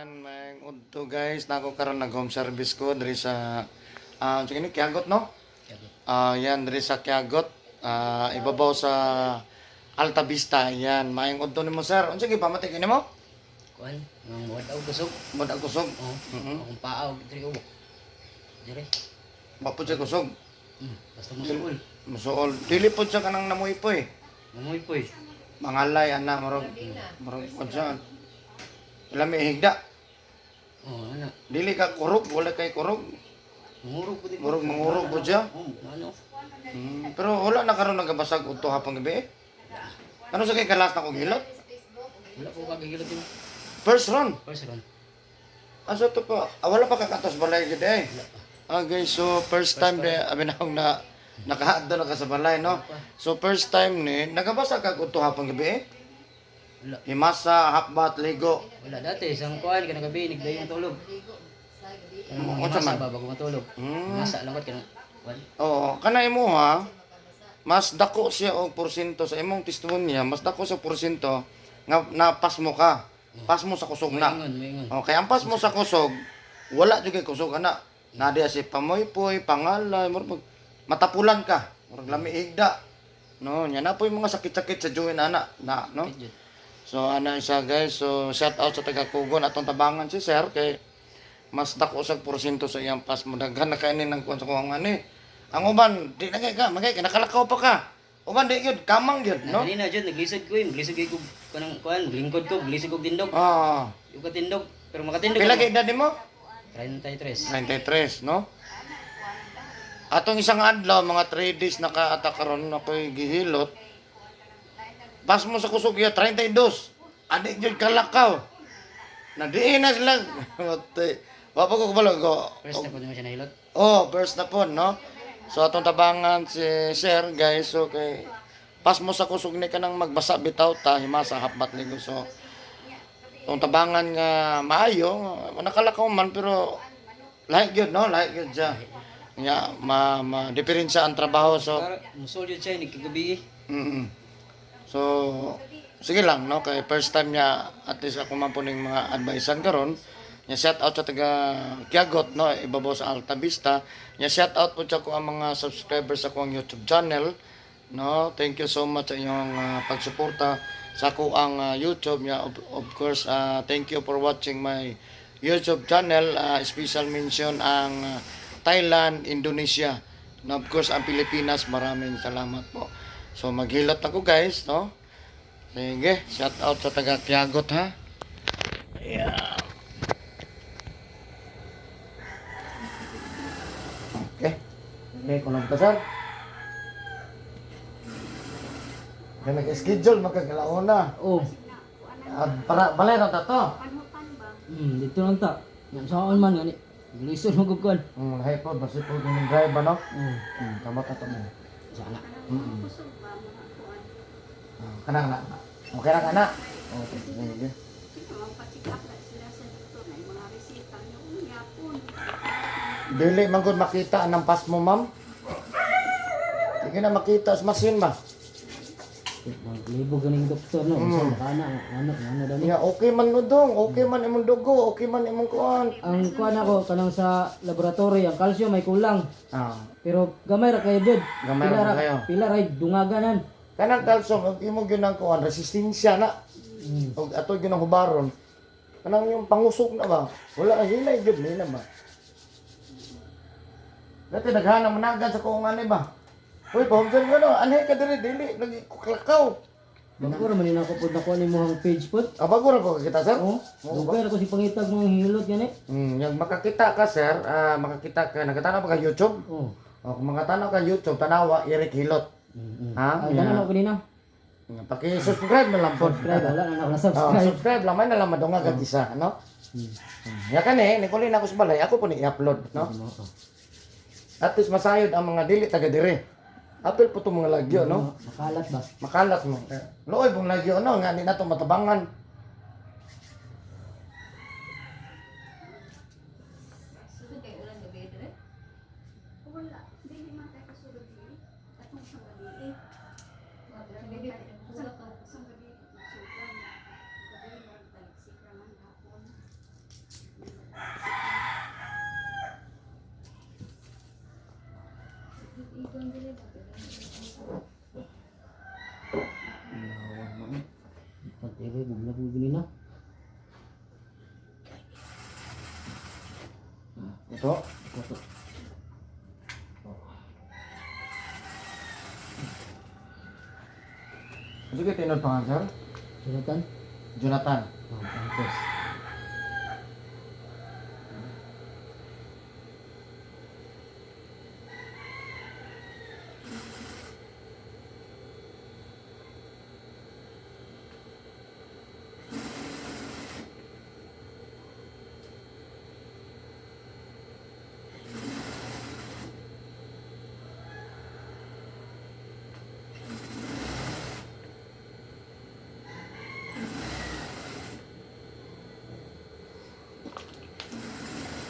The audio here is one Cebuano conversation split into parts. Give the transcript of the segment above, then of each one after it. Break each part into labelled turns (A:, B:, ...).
A: Yan, may udto, guys. Nako karon nag home service ko diri sa sige ni Kiagot, no? Ah, yan diri sa Kiagot, ibabaw sa Alta Vista. Yan, maayong udto nimo, sir. Unsa gyud pamati kini mo?
B: Kuan, ang muad og kusog.
A: Mod ang kusog.
B: Oh, akong paa og diri ubok. Diri.
A: Wa po siya kusog.
B: Basta musuol.
A: Musuol. Dili po siya kanang namuy-poy.
B: Mamoy poy.
A: Mangalay ana, murag murag kuan siya. Lami higda.
B: Oh, ana.
A: Dili ka kurog, wala kay kurog.
B: Mangurog po di.
A: Murag mangurog po siya.
B: Oh, ano?
A: Pero wala na karon nagabasag udto hapon gabi eh. Ano sa kay kalas na kong hilot?
B: Wala ko kagigilot din.
A: First round.
B: First round.
A: Asa to pa? Wala pa kakatos balay gid eh.
B: Wala pa.
A: Ah guys, so first time de abi na akong na nakaadto na ka sa balay, no. So first time ni nagabasa kag udto hapon gabi eh.
B: Wala.
A: Himasa, hapbat, ligo.
B: Wala dati isang kuan kanang gabi nigdayon tulog. Kanang
A: Unsa
B: himasa
A: man?
B: ba bago matulog. Himasa lang kat kanang kuan.
A: Oo, kana imo ha. Mas dako siya og porsyento sa imong testimonya, mas dako sa porsyento nga napas mo ka. Pas mo sa kusog na.
B: Maingon, maingon.
A: Okay, ang pas mo sa kusog, wala jud kay kusog ana. Nadiya si pamoypoy, pangalay, murag matapulan ka. Murag lami higda. No, nya na po yung mga sakit-sakit sa joint ana na, no.
B: Jud.
A: So ana isa, guys, so shout out sa taga Kugon atong tabangan si sir kay mas dako sa porsyento sa iyang pas mo, daghan na kainin ng kuan sa kuang ani. Ang uban di na kay ka, magay ka nakalakaw pa ka. Uban di gyud kamang gyud,
B: No?
A: no.
B: Kanina jud naglisod ko, eh. Maglisod kay ko kanang kuan, maglingkod ko, maglisod ko tindog. Yung katindog, pero makatindog.
A: Pila
B: ako.
A: kay edad nimo?
B: 33.
A: 93, no? Atong isang adlaw, mga 3 days nakaata karon ako'y gihilot. Pas mo sa kusog ya, 32. Adi jud kalakaw. Nadiin na sila. Matay. Wa pa ko kabalo ko.
B: First na po naman siya nahilot.
A: Oh, first na po, no? So atong tabangan si sir, guys. So kay pas mo sa kusog ni kanang magbasa bitaw ta himasa hapbat ligo. So atong tabangan nga maayo, nakalakaw man pero lahi gyud, no? Lahi gyud siya. Nya ma, ma diferensya ang trabaho, so
B: Para musul jud siya nagkagabi eh.
A: So sige lang, no, kay first time niya, at least ako man po ning mga advicean karon. Nya shout out sa taga Kiagot, no, ibabaw sa Alta Vista. Nya shout out po sa ko ang mga subscribers sa akong YouTube channel, no. Thank you so much sa inyong pagsuporta sa ako ang YouTube nya. Of course, thank you for watching my YouTube channel. Special mention ang Thailand, Indonesia, no, of course ang Pilipinas, maraming salamat po. So maghilot ako, guys, no. Sige, shout out sa taga Kiagot ha. Yeah. Okay. Okay, kulang ta, sir. Kaya nag-schedule magkagalauna.
B: Oh.
A: Ah, para balay na ta to.
B: Dito lang ta. Yan saan man gani. Glisod mo kog kuan.
A: Lahi po, basta po kung drive ba, no?
B: Oh,
A: Tama ta to mo.
B: sana.
A: Ah, kana na. Okay ra kana. Okay, sige. Dili man gud makita ang pas mo, ma'am. Sige na makita sa machine ba.
B: Maglibog ganing doktor, no. Mm. Makana ano ano daw ni.
A: Nga okay man no dong, okay man imong dugo, okay man imong kuan.
B: Ang kuan ako kanang sa laboratory, ang calcium may kulang. Pero gamay ra kayo jud.
A: Gamay ra
B: Pila
A: kayo.
B: Pila ra dungaganan.
A: Kanang calcium ug imo gyud ang kuan resistensya na. Ug ato gyud ang hubaron. Kanang yung pangusok na ba? Wala hinay gyud ni na ba. Dati naghanap managad sa kuong ani ba. Uy, pahumsan ka no, anhi ka diri dili lagi kuklakaw.
B: Bago ra man ni nako pud nakuha ni mo page pud.
A: Ah, bago ra ko kita, sir.
B: Oh, dugay ra ko si pangitag mga hilot gani.
A: Yang makakita ka, sir, makakita ka, nakatanaw pa ka YouTube.
B: Oh.
A: O, kung makatanaw ka YouTube, tanawa Eric Hilot. Ha?
B: Ay, tanong ako kanina.
A: Paki-subscribe na lang po.
B: Subscribe, wala na ako na
A: Oh,
B: subscribe.
A: subscribe lang may na lang madungag ag isa, no? Ya kani, ni kulin ako sa balay, ako po ni i-upload, no? At least masayod ang mga dili taga dire. Apil po itong mga lagyo, no?
B: Makalat ba?
A: Makalat mo. Looy pong lagyo, no? Nga di na ito matabangan.
C: Wala, dili man tayo kasulod dili. Atong sa gabi eh. Sa gabi, magsugan. Gabi, magtaliksik raman hapon.
A: Kuto.
B: Kuto.
A: Sige, tinod pa nga, sir.
B: Jonathan?
A: Jonathan.
B: Oh, Campos.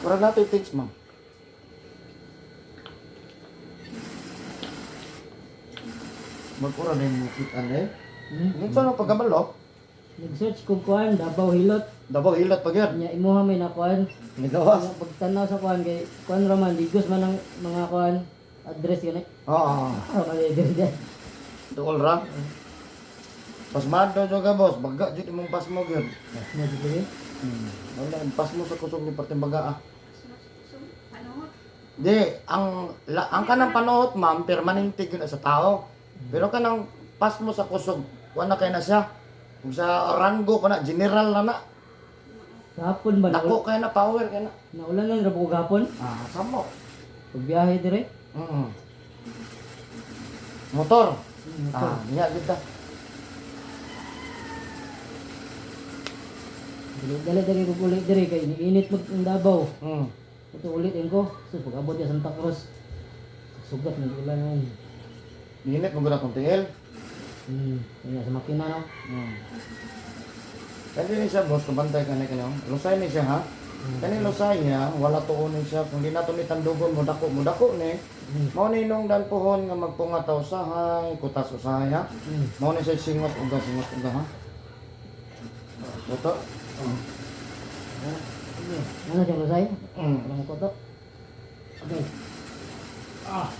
A: Murag natin things, ma'am. Magkura na yung mukit, ane.
B: Hmm?
A: Minsan ang pagkabalo,
B: Nag-search ko kuan Davao Hilot.
A: Davao hilot pag yun.
B: Nya imuha may na kuan.
A: Nigawas.
B: Pagtanaw sa kuan kay kuan ra man ligos man ang mga kuan address gani.
A: Oo.
B: Ah, kay diri.
A: Tuol ra. Pasmado jud ka, boss. Baga jud imong pasmo gyud.
B: Na dili.
A: Wala ang pasmo sa kusog ni perting baga ah.
C: Ano?
A: Di, ang kanang panuot, ma'am, permanente gyud na sa tao. Pero kanang pasmo sa kusog, wala kay na siya. Kung sa rango pa na, general na na.
B: Gapon ba
A: Dako kay na power kay na.
B: Naulanan ra ko gapon.
A: Ah, samo.
B: Pagbiyahe dire.
A: Motor.
B: Motor.
A: Ah, niya gid ta.
B: Dali dali dali ko ulit dire kay niinit mag ang Davao. Ito ulit ko. So pag abot ya Santa Cruz. Sugat ng ulan.
A: Init mo gud akong tiil.
B: Kaya sa makina no.
A: Kani ni siya boss, kabantay ka na kanyo. Lusay ni siya ha. Kani lusay niya, wala tuon ni siya. Kung di nato ni tandugon mo dako, mo dako ni. Mao ni nung danpuhon nga magpungataw usahay, kutas usahay ha. Mao ni siya singot uga ha. Buto.
B: Ano siya lusay?
A: Mm.
B: Alam ko to. Okay. Ah.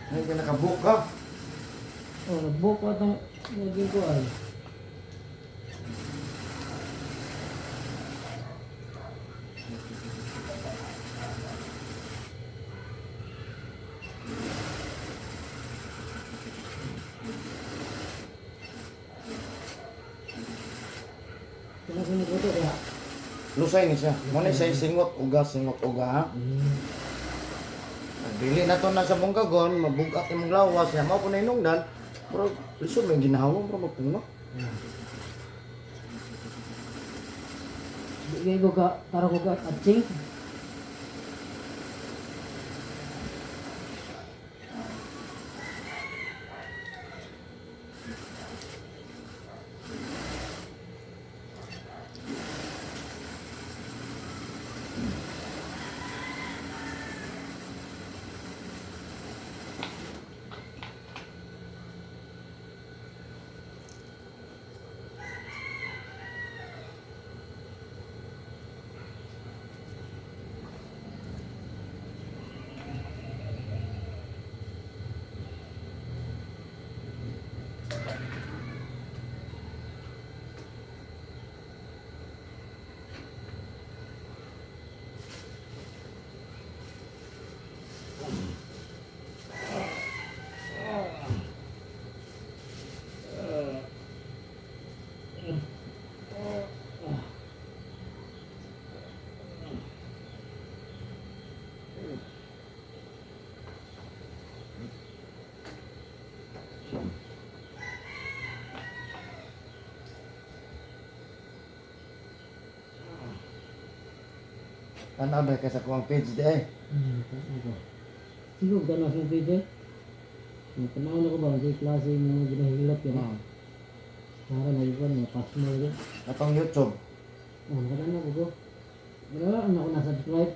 A: Ay ka nakabook ka.
B: Oh, nagbook ko itong naging ko ay. Kaya sa ko to kaya.
A: Lusay ni siya. Mao ni siya singot uga ha. Dili na to na sa bungkagon, mabugat imong lawas ya mao po na inungdan. Bro, lisod may ginhawa bro magpunga.
B: Di ko ka taro ko ka atsing.
A: Tanaw ba kay sa kuang page di eh.
B: Ako. Siguro gano'n sa pwede. Tanaw na ko ba sa klase yung mga ginahilot yun. Para na iwan, mga pasmo yun.
A: Atong YouTube.
B: Oh, nakatanaw ko ko. Wala na ako na-subscribe.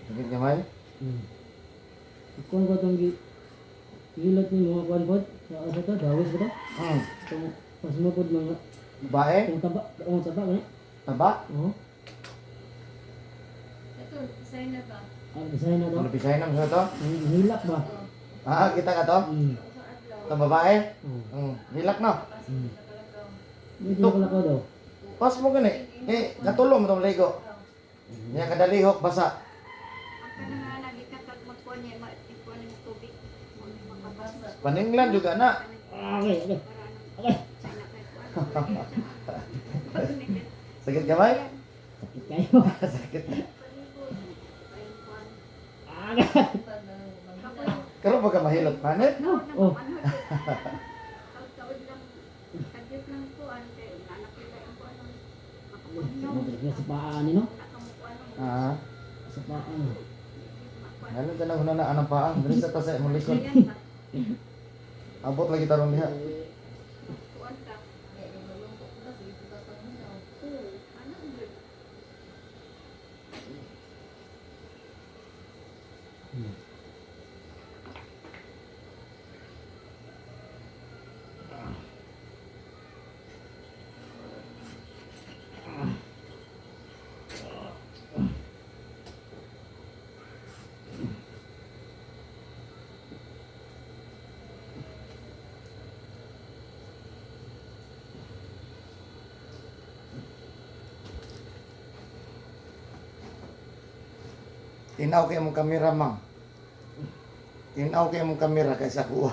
A: Sakit gamay.
B: Kung ko itong hilot ni mga kuwan pod, sa asa to, dawis ba to? Itong pasmo pod mga,
A: Bae,
B: itong taba, itong taba, gani?
A: taba.
B: Oo.
C: Ito Ito, na ba?
B: Ah, Bisaya na to.
A: Ano bisay na sa to?
B: Ang hilak ba?
A: Ah, kita ka to? Itong babae?
B: Oh.
A: Hilak no.
B: Medyo nakalakaw daw.
A: Pas mo gani. Eh, katulo mo tong ligo. Nya kadalihok basa.
C: Ang kanang lagi ka kag magkuan niya, maikuan mo tubig. Makabasa.
A: Paninglan juga na.
B: Ah, okay, okay. Okay.
C: China kay kuan.
A: Sakit gamay?
B: Sakit kayo.
A: Sakit.
B: Ah, okay.
A: Karon ba ka mahilot panit?
B: Oh.
C: Taod lang. Kadyot lang ko ano kay anak kita yung kuan.
B: Mabalik na sa paa ni no?
A: Ah,
B: Sa paa. No?
A: ano ka na na anang paa? Diri sa tasa imong likod. Abot lagi tarong diha.
C: Kuan ka. Oo, ano yun?
A: Tinaw kay imong kamera, ma'am. Tinaw kay imong kamera kaysa kuha.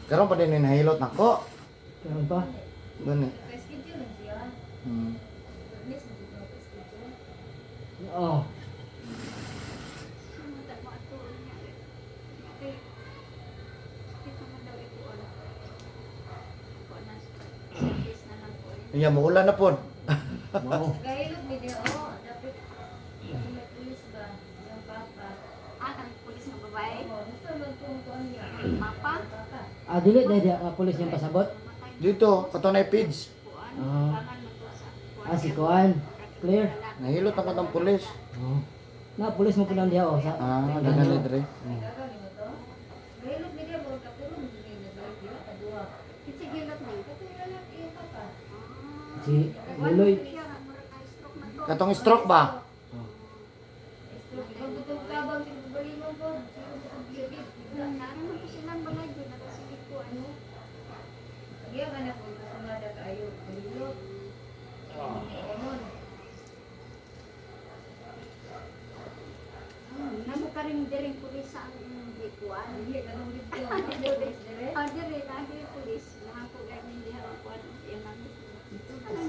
A: Karon pa din nahilot nako.
B: Karon pa?
A: Gani. Hmm.
B: Oh.
C: Sumuta mo ato niya. Niya kay sakit naman daw ikuan. Kuan na service na lang ko.
A: Iya muulan na pod.
B: Mao.
D: Gahilot video, oh, dapat may pulis ba? Yung papa.
C: Ah, ang pulis nga babae.
D: Oo, gusto magtungkuan niya.
C: Papa.
D: Papa.
B: Ah, dili dahil di ang pulis niyang pasabot.
C: Namatay na
A: Dito katunay pids.
C: kuan.
B: Ah.
C: Pangan man to sa kuan.
B: Ah, si Kuan. Clear.
A: Nahilot ako ng pulis.
B: Oh. Na pulis mo pulang diha oh sa.
A: Ah, daghan dire.
D: Gagaw ni mo to? Gahilot video, mo katulong hindi na sa dia kadua.
C: Kinsa gilot ni?
D: Katong lalaki yung papa.
B: Si Luloy.
C: Siya nga mura ka stroke na to.
A: Katong stroke ba?
B: Oh.
D: Stroke, ikaw gutong tabang sa galingon ko. Siguro sa pagbilid.
C: Naran man to silang balay jud nakasigig ko ano.
D: Kaya nga na kung kasumada kaayo. Gahilot. Omon.
C: Namo ka rin diring pulis sa ang gikuan.
D: Hindi, kanong dito. Hindi, pulis dire.
C: Ah, dire na dire pulis. Nahangko gani diha ang kuan imang.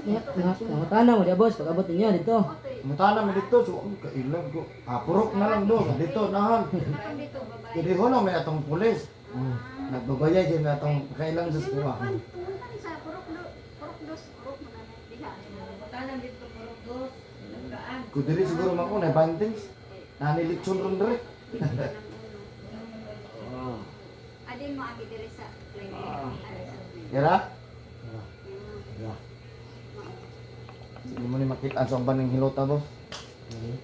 B: Ya, na mo diha boss, pag-abot ninyo dito.
A: Mutana mo dito, so ang kailag ko. Ah, purok na lang do. Dito nahan.
C: Nakang dito babae.
A: Dili ho may atong pulis.
B: Oh.
A: Nagbabayay din na atong kailang sa kuha.
C: Kuan tungtan sa purok do, purok dos, purok man na diha.
D: Putanan dito purok dos. Nagkaan.
A: Kung dili siguro man ko na bandings. Nanilitsyon ron dire.
B: Oh.
C: Adin mo agi dire sa plane.
A: Yara?
B: Ya.
A: Hindi mo ni makita sa uban ng hilota, boss.
B: Okay.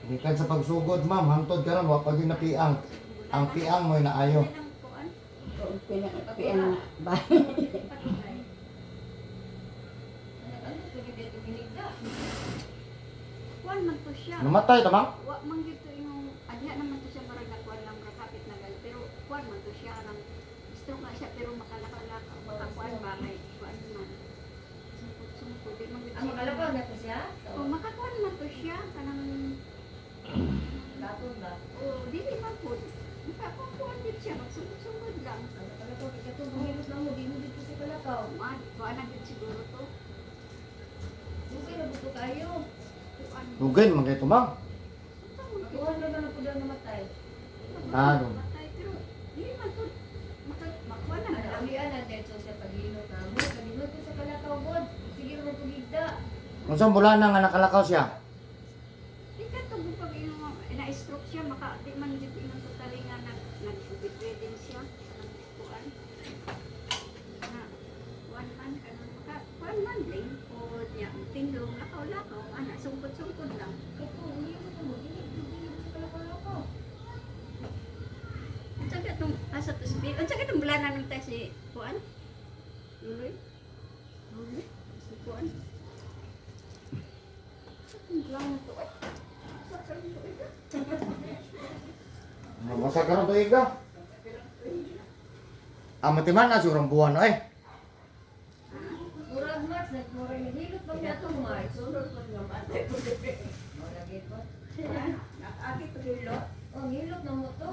A: Gikan sa pagsugod, ma'am, hangtod karon wa pa gyud napiang. Ang piang mo'y naayo.
E: Piang ba?
D: Ano pwede dito ginigda?
C: Kuan man to siya.
A: Namatay ta, ma'am?
C: Wa man gyud to yung adya naman to siya murag na kuan lang murag kapit na gal pero kuan man to siya nang stroke na siya pero makalak-alak makakuan ba kay kuan man. Sungkot sungkot di man gyud
D: Ang
C: siya.
D: makalakaw na to siya?
C: Oh, makakuan man to siya kanang
D: Katon ba?
C: oh dili man pud. Makakuan gyud siya magsungkot-sungkot lang.
D: Ang makalakaw, kaya ito, gumilot lang mo, di mo dito sa kalakaw.
C: Man, kuan na gyud siguro to.
D: Dugay na buto kayo.
C: Kuan.
A: Dugay man kay to, ma'am.
D: Makuha na ba ng kudaw namatay?
A: Ah, dun.
C: Matay pero dili man to maka makuan na
D: Ano,
C: lang.
D: ulian na dito siya paghilot na mo. Paghilot ko sa kalakaw, bod. Sige mo pugigda.
A: Unsang bulana nga nakalakaw siya?
C: Di ka to pag iyong na-stroke siya maka di man gyud ingon totally nga nag nag-bedridden siya kanang kuan. Na kuan man kanang maka kuan man lingkod ya tindog lakaw-lakaw ana sungkod-sungkod. Nasa tusbi. Unsa katong bulana nung tayo si kuan? Luloy? Luloy? Si kuan? Sa katong bulana to ay. Sa katong tuig.
A: Mabasa ka ron tuig ka. Ang matiman na sigurong buwan eh.
D: Murag March, nagmurag naghilot pa niya itong March.
C: Sunod ko nga matay ko.
D: Murag po.
C: Aki to hilo.
D: Oh, hilot na mo to.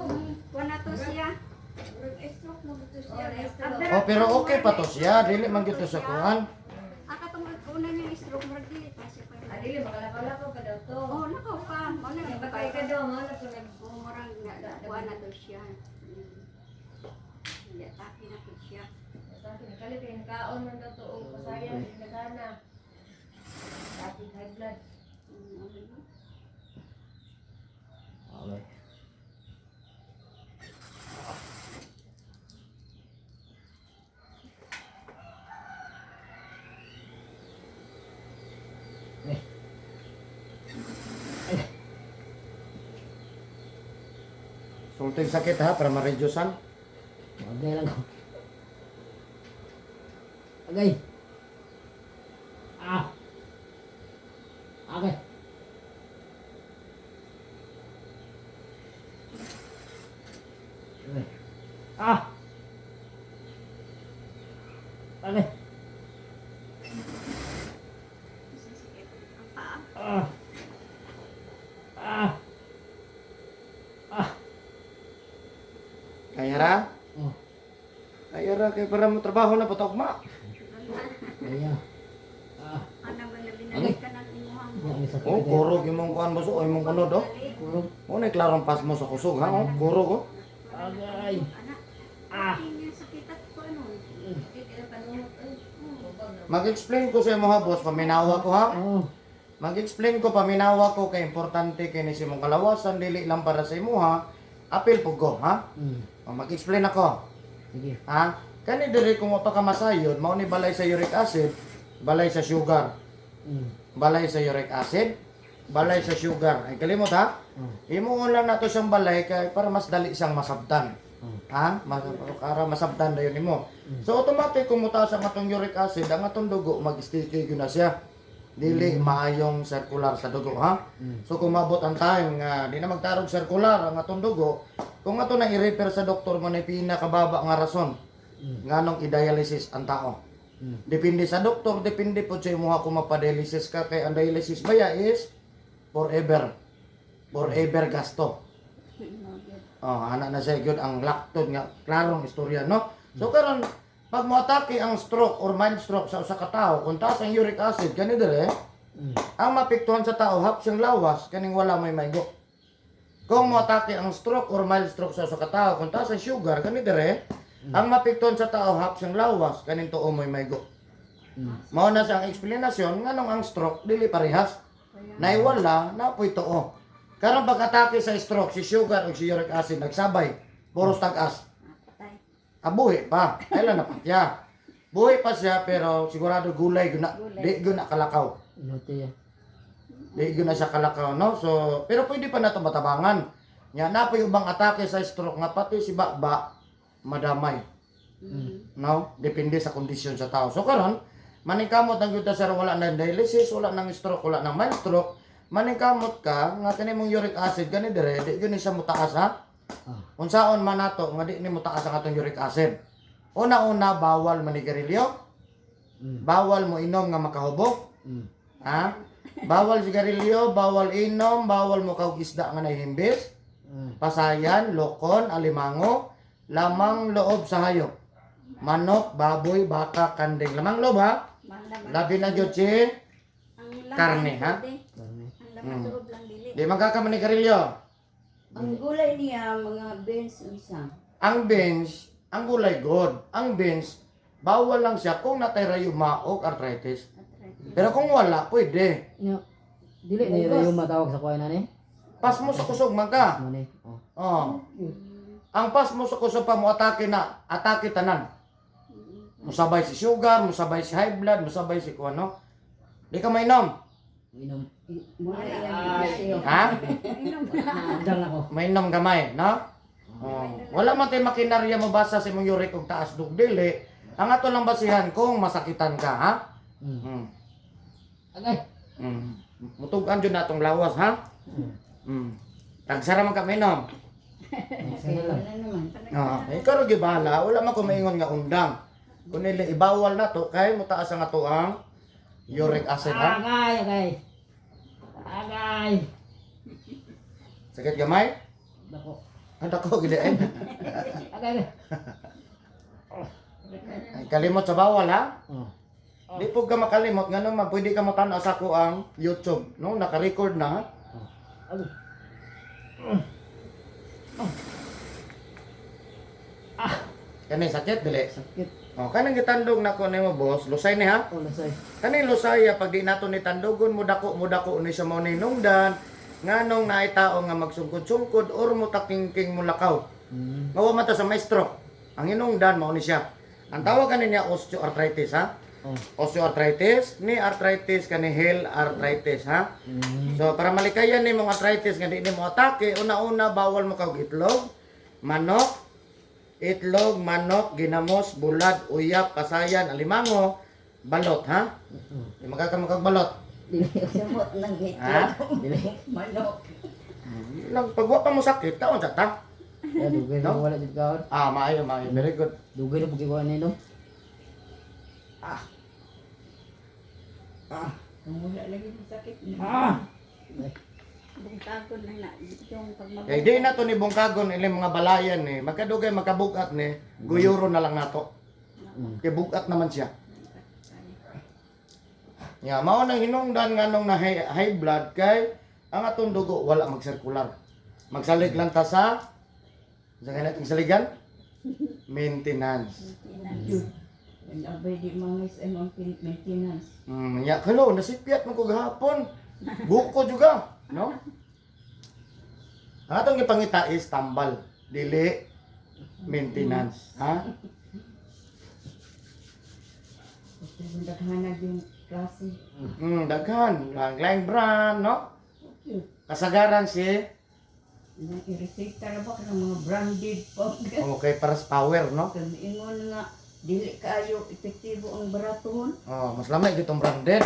C: Kuan na to siya.
D: Stroke na mo to siya.
A: Oh, pero okay pa to siya, dili man gyud to sa kuan.
C: Ah, katong una niyang stroke murag dili pa siya pa.
D: Ah, dili, makalakaw ka daw to.
C: Oh, nakaw pa. Mao na
D: Nagpatay ka daw, mga na nag
C: Murag na kuan na to siya. Hindi atake na to siya.
D: Sa akin, nakalit yung kaon man daw to, o pasaya, nagana. Dati high blood.
B: Okay. Eh.
A: Sulting sakit ha para ma-reducean.
B: Agay lang ko. Agay. Ah. Agay. Agay. Ah. Agay.
C: Ang paa.
B: Ah. Ah. Ah.
A: Kaya ra?
B: Oh,
A: Kaya ra kay para mo trabaho na patugma.
B: kaya. Ah.
C: Ano ba na binalik ka ng imuhang
B: Wa may sakit.
A: Oh, kurog imong kuan boss, oh imong kunod oh.
B: Kurog.
A: Oh, na klarong pas mo sa kusog ha. Oh, kurog oh.
B: Agay.
C: Anak.
B: Ah.
C: Ah. Sakit at ko ano.
D: Sakit ka panunot, ay. Tubag na.
A: Mag-explain ko sa imo ha, boss, paminawa ko ha.
B: Oh.
A: Mag-explain ko paminawa ko kay importante kay ni sa imong kalawasan dili lang para sa imuha. Apil pug ko ha. O, mag-explain ako.
B: Sige.
A: Ha? Kani diri kung wa pa ka masayon, mao ni balay sa uric acid, balay sa sugar. Balay sa uric acid, balay sa sugar. Ay kalimot ha.
B: Oh.
A: Imuon lang nato siyang balay kay para mas dali siyang masabtan.
B: Oh.
A: Ha? Mas, para masabtan dayon nimo. So automatic kung mutaas ang atong uric acid, ang atong dugo mag-sticky gyud na siya. Dili maayong circular sa dugo ha. So kung maabot ang time nga di na magtarog circular ang atong dugo, kung ato na i-refer sa doktor mo na pinakababa nga rason nganong i-dialysis ang tao. Depende sa doktor, depende po sa imuha kung mapa-dialysis ka kay ang dialysis baya is forever. Forever gasto. Oh, ana na siya gyud ang laktod nga klarong istorya no. So karon pag moatake ang stroke or mild stroke sa usa ka tawo, kung taas ang uric acid kani dire, ang mapiktuhan sa tao hap siyang lawas kaning wala may maigo. Kung moatake ang stroke or mild stroke sa usa ka tawo, kung taas ang sugar kani dire, ang mapiktuhan sa tao hap siyang lawas kaning tuo mo'y maigo. Mao na sa ang eksplanasyon nganong ang stroke dili parehas. Naiwala na po'y tuo. Karon pag-atake sa stroke, si sugar ug si uric acid nagsabay, puros tag-as.
C: Patay.
A: Ah, buhi pa. Kailan na patya. Buhi pa siya pero sigurado gulay gyud na. Di gyud na kalakaw.
B: Inuti ya.
A: Di gyud na siya kalakaw no. So, pero pwede pa nato matabangan. Nya na po yung ubang atake sa stroke nga pati si bakba madamay. No? Depende sa kondisyon sa tao. So karon, maningkamot ang gyud ta sir wala nang dialysis, wala nang stroke, wala nang mild stroke. Maningkamot ka nga kani mong uric acid kani dire di gyud ni siya motaas ha.
B: Ah.
A: Unsaon man nato nga di ni motaas ang atong uric acid. Una-una bawal manigarilyo, bawal mo inom nga makahubog. Ha? Bawal sigarilyo, bawal inom, bawal mo kaog isda nga nahihimbis, pasayan, lokon, alimango, lamang loob sa hayop. Manok, baboy, baka, kanding. Lamang loob ha?
C: Malaman.
A: Labi na gyud si
C: Ang laman,
A: karne, ha?
C: pwede.
B: Karne.
C: Ang laman loob lang dili.
A: Di magkakamanigarilyo.
E: Ang gulay niya, mga beans unsa.
A: Ang beans, ang gulay good. Ang beans, bawal lang siya kung natay rayuma o arthritis. Pero kung wala, pwede.
B: Nya. Dili na yung matawag sa kuhay na ni.
A: Pas mo sa kusog man ka.
B: Ano ni? Oh.
A: Oh. Ang pas mo sa kusog pa mo atake na, atake tanan. Musabay si sugar, musabay si high blood, musabay si kuano. Di ka mainom.
B: Inom.
E: Muna iyang
A: Ha?
C: Inom na.
B: Andang na ko.
A: Mainom gamay, no? Oh. Wala man tay makinarya mabasa sa imong uric og taas dug dili. Ang ato lang basihan kung masakitan ka, ha?
B: Agay.
A: Mutugan jud na atong lawas, ha? Tagsara man ka minom.
B: Sana lang.
E: Wala naman.
A: Ah, ikaw ra gibahala, wala man ko maingon nga undang. Kun nila ibawal na to kay mutaas ang ato ang uric acid, ha?
B: Agay, agay. Agay.
A: Sakit gamay?
B: Dako.
A: Ang dako gid eh.
B: Agay. Agay.
A: Ay, kalimot sa bawal, ha?
B: Oh.
A: Di po ka makalimot ngano man pwede ka matan-aw sa ako ang YouTube, no? Naka-record na. Ha?
B: Agay.
A: Kani sakit dili.
B: Sakit.
A: Oh, kanang gitandog nako nimo boss, lusay ni ha.
B: Oh, lasay.
A: Kaning lusaya pag di nato ni tandogon mo dako ni sa mao ni nungdan nganong naay tao nga magsungkod-sungkod or mo takingking mo lakaw. Mawa man ta sa maestro. Ang inungdan mao ni siya. Ang tawag kanin niya osteoarthritis, ha.
B: Oh.
A: Osteoarthritis, ni arthritis kani heel arthritis, ha. So para malikayan ni mga arthritis nga di nimo atake, una-una bawal mo kag itlog, manok, itlog, manok, ginamos, bulad, uyap, pasayan, alimango, balot, ha? Di magkakamag balot.
E: Samot ng
A: Ha?
E: itlog. Manok.
A: Lang pag wa pa mo sakit, taon sa ta.
B: Ya, dugay na
A: No?
B: wala jud kaon.
A: Ah, maayo, maayo. Very good.
B: Dugay na pagkikuha nino.
E: Kung wala lagi masakit na.
B: Ah.
C: Bungkagon lang na yung pagmabungkag.
A: Kay di na to ni bungkagon ili mga balayan ni, magkadugay magkabugat ni, guyuro na lang nato. Kay bugat naman siya. Ya, mao nang hinungdan nganong na high blood kay ang atong dugo wala magsirkular. Magsalig lang ta sa sa nating saligan? Maintenance.
E: Ang abay di mangis ay mga maintenance.
A: Ya, hello, nasipyat man ko gahapon. Buko juga, no? Ang atong gipangita is tambal, dili maintenance, ha?
E: Gusto kong daghanag yung klase.
A: Daghan, lang line brand, no? Kasagaran si
E: Nang i-reseta na ba ng mga branded pag.
A: Okay, para sa power, no?
E: Kami ingon nga, dili kaayo epektibo ang baratohon.
A: Oh, mas lamay gitong branded.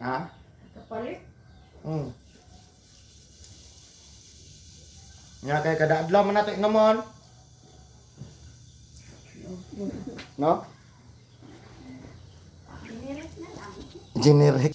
A: Ha?
E: Kapalit.
A: Nya kay kada adlaw man nato inomon. No?
C: Generic na lang.
A: Generic.